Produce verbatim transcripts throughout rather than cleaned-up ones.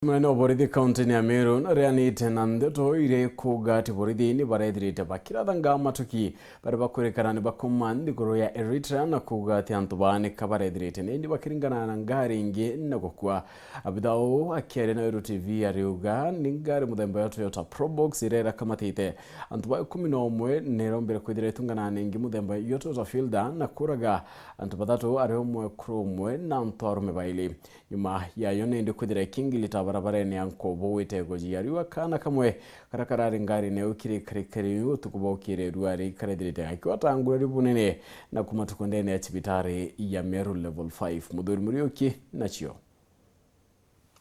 Munene wa borithi kaunti-ini ya Meru narianite na ndeto iria ikuuga ati borithi ni barethirite bakiratha ngaa matuki baria bakwirikana ni bakuma nthiguru ya Eritrea, na kuuga ati antu baa nika barethirite nindi bakiringana na ngari ingi na gukua. Abitha uu akiaria na Weru T V ariuga ni ngari muthemba ya Toyota Probox iria irakamatite antu ba ikumi na umwe, na irombire kwithira itungana na ingi muthemba ya Toyota Fielder na kuraga antu bathatu, ari umwe kuri umwe na antu arume baili. Nyuma yayo nindi kwithira ikingilita barabarene ya Nkobo wite Igoji, ariuga kaana kamwe karia karari ngarine iu kiri karikari utuku bwa ukiri riua rikarethirite gakiwatangurwa riu bunene na kumatuku ndene ya cibitari ya Meru Level five. Muthuri Muriuki nacio.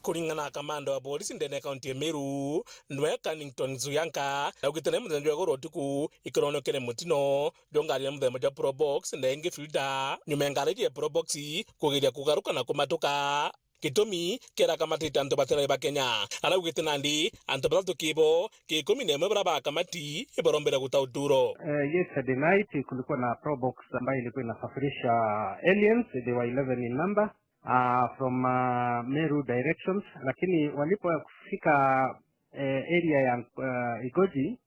Kuringana na kamanda wa polisi ndene ya kaunti ya Meru, nwe Cannington Zuyanka, augite ni muthenya jwa iguru utuku ikironokere mutino jwa ngari ya muthemba jwa Probox na ingi Fielder, nyuma ya ngari ya Probox kugeria kugaruka na kumatuka. Gitumi kiria kikamatite antu batari ba Kenya. Araugite nandi antu bathatu kibo ki ikumi na imwe baria bakamati ibarombere guta uturo. Eh, yesterday night kulikuwa na Probox ambayo ilikuwa inasafirisha aliens, they were eleven in number, uh, from, uh, Meru directions, lakini walipofika, eh, area ya, uh, Igoji,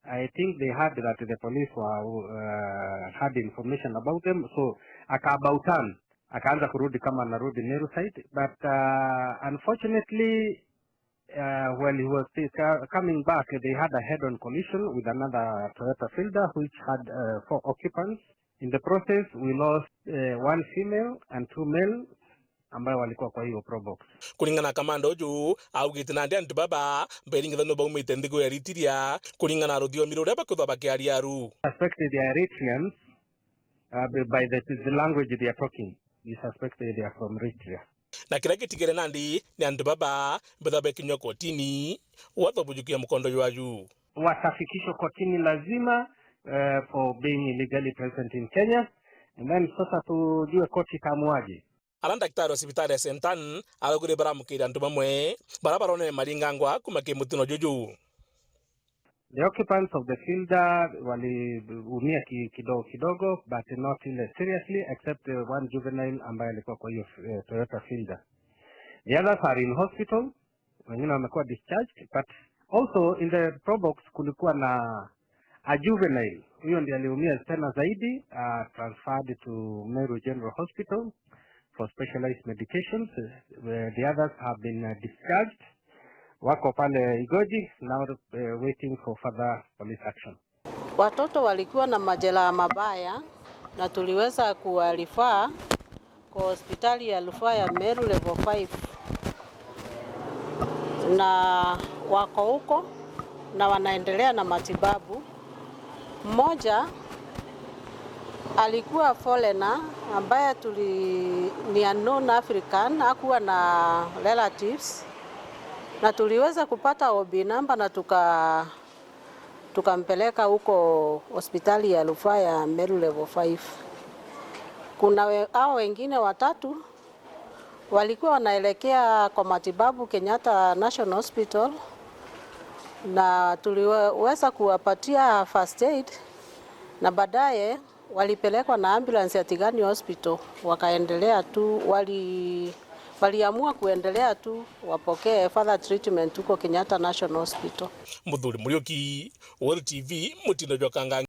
I think they heard that the police were, uh, had information about them, so akabautan, akaanza kurudi kama anarudi Meru side, but, uh, unfortunately, uh, when he was still ca-, coming back, they had a head-on collision with another Toyota Fielder which had, uh, four occupants. In the process, we lost, uh, one female and two male ambayo walikuwa kwa hiyo Probox. Kuringana na kamanda uju, augite nandi antu baba bairingithwa no baumite nthiguru ya Eritrea, kuringana na ruthiomi ruria bakwithwa bakiaria aru. Suspected they are Eritreans, uh, by the, the language they are talking. We suspect they are from Eritrea. Na kiria gitigere nandi ni antu baba bethwa bekinywa kotini, watho bujukia mukondo jwaju. Watafikishwa kotini lazima, eh, for being illegally present in Kenya. And then sasa tujue koti itamuaje. Ara ndagitari wa cibitari ya Saint Anne araugire baramukire antu bamwe bara baronere maringangwa kuma ki mutino juju. The occupants of the Fielder waliumia ki-, kidogo kidogo, but not ile seriously, except, uh, one juvenile ambaye alikuwa kwa hiyo, uh, Toyota Fielder. The others are in hospital, wengine wamekuwa discharged, but also in the Probox kulikuwa na a juvenile. Huyo ndiye aliumia tena zaidi, uh, transferred to Meru General Hospital for specialized medications. Uh, the others have been, uh, discharged. Wako pale Igoji, now, uh, waiting for further police action. Watoto walikuwa na majeraha mabaya na tuliweza kuwa refer kwa hospitali ya rufaa ya Meru Level five, na wako huko na wanaendelea na matibabu. Mmoja alikuwa foreigner ambaye tuli-, ni unknown African, hakuwa na relatives, na tuliweza kupata O B number na tuka-, tukampeleka huko hospitali ya rufaa ya Meru Level five. Kuna we-, hao wengine watatu walikuwa wanaelekea kwa matibabu Kenyatta National Hospital, na tuliweza kuwapatia first aid, na baadaye walipelekwa na ambulance ya Tigania Hospital, wakaendelea tu, wali-, waliamua kuendelea tu wapokee further treatment huko Kenyatta National Hospital. Muthuri Muriuki, Weru T V, mutindo jwa Kangangi.